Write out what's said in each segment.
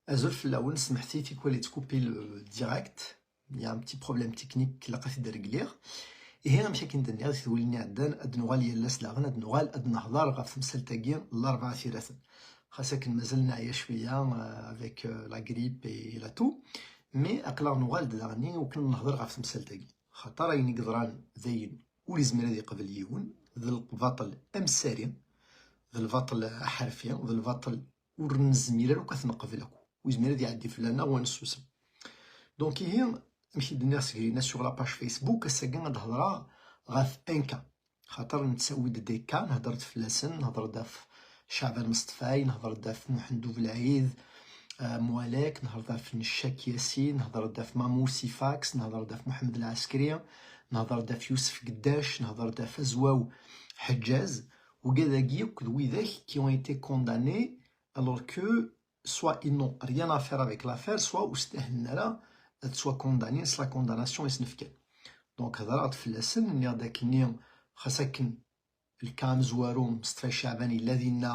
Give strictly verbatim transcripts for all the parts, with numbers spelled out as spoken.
Azul fell-awen, smeḥtit i tikwal yettkupi le direct. Il y a un petit problème technique, ilaq ad t-id-regliɣ. Ihi amek akken d-nniɣ di tedwilin iɛeddan, ad nuɣal yal ass daɣen, ad nuɣal ad nehḍer ɣef temsalt-agi n Larebɛa Iraten. Xas akken mazal neɛya cwiya, euh, avec, euh, la grippe et la toux, mais aql-aɣ nuɣal-d daɣen i wakken ad nehḍer ɣef temsalt-agi. Xaṭer ayen i yeḍran d ayen ur yezmir ad iqbel yiwen, d lbaṭel amsari, d lbaṭel aḥerfi, d lbaṭel ur nezmir ara akk ad t-neqbel akk. Ur yezmir ad iɛeddi fell-aneɣ wa nessusem. Donc ihi, amek i d-nniɣ seg-inna sur la page Facebook, ass-agi ad hedreɣ ɣef un cas. Xaṭer nettawi-d des cas, nehder-d fell-asen, nehder-d ɣef Caɛban Mesṭfay, nehder-d ɣef Muḥend Ubelɛid, euh, Mwalek, nehder-d ɣef Neccak Yasin, nehder-d ɣef Mamu Sifax, nehder-d ɣef Muḥemmed Lɛeskri, nehder-d ɣef Yusef Geddac, nehder-d ɣef Azwaw Ḥeǧǧaz, wigad-agi akk d widak qui ont été condamnés alors que soit ils n'ont rien à faire avec l'affaire, soit ur stahlen ara ad ttwakondani s la condamnation i sen-fkan. Donc hedreɣ-d fell-asen, nniɣ-d akkenni xas akken lkam amezwaru Mesṭfay Caɛban yella dinna,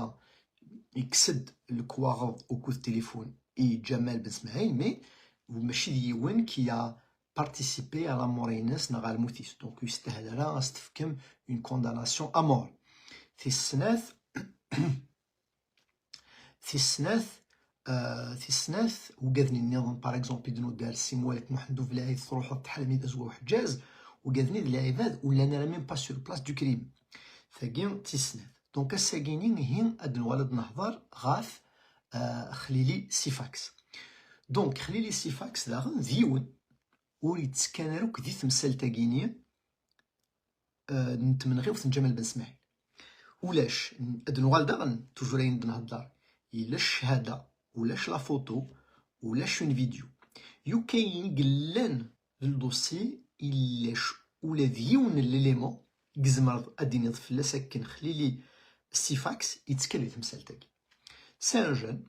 yekkes-d lekwaɣeḍ ukud tilifun i Ǧamal Ben Smaɛil, mais mačči d yiwen qui a participé à la mort-ines neɣ ɣer lmut-is. Donc ur yestahel ara ad s-tefkem une condamnation à mort. Tis snat, Tis snat, euh, tis snat, ugaden nniḍen, par exemple, i d-nudar Si Mwalek Muḥend Ubelɛid, truḥeḍ tḥalmi d Azwaw Ḥeǧǧaz, ugaden d lɛibad ur llan ara même pas sur place du crime. Tagi tis snat. Donc ass-agi-ni ihi ad nuɣal ad nehḍer ɣef, euh, Xlili Sifax. Donc Xlili Sifax daɣen d yiwen ur yettekkan ara akk di temsalt-agi-ni, euh, n tmenɣiwt n Ǧamal Ben Smaɛil. Ulac, ad nuɣal daɣen, toujours ayen d-nhedder, ulac cchada, ulac la photo, ulac une vidéo. Yukan ayen i yellan d ldossier, ulac ula d yiwen n l'élément i tzemreḍ ad d-tiniḍ fell-as akken Xlili Sifax yettekka di temsalt-agi. C'est un jeune,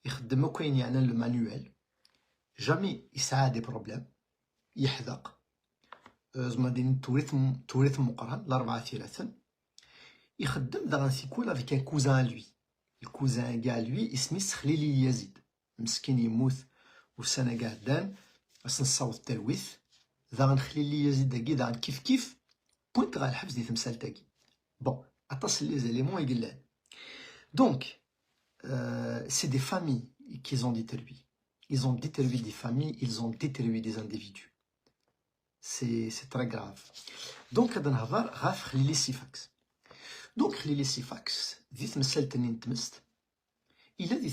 ixeddem akk ayen yeɛnan le manuel, jamais yesɛa des problèmes, yeḥdeq, euh, zma din tewrit m-, tewrit Meqqran, Larebɛa Iraten. Ixeddem daɣen tikwal avec un cousin à lui. Lkuzan-agi à lui, isem-is Xlili Yazid. Meskin yemmut ussan-agi iɛeddan, ad s-nessaweḍ talwit. Daɣen Xlili Yazid-agi, daɣen kif kif, wwin-t ɣer lḥebs di temsalt-agi. Bon, aṭas n les éléments i yellan. Donc, euh, c'est des familles qu'ils ont détruit. Ils ont détruit des familles, ils ont détruit des individus. C'est, c'est très grave. Donc, ad nehḍer ɣef Xlili Sifax. Donc, Xlili Sifax, di temsalt-nni n tmest, illa di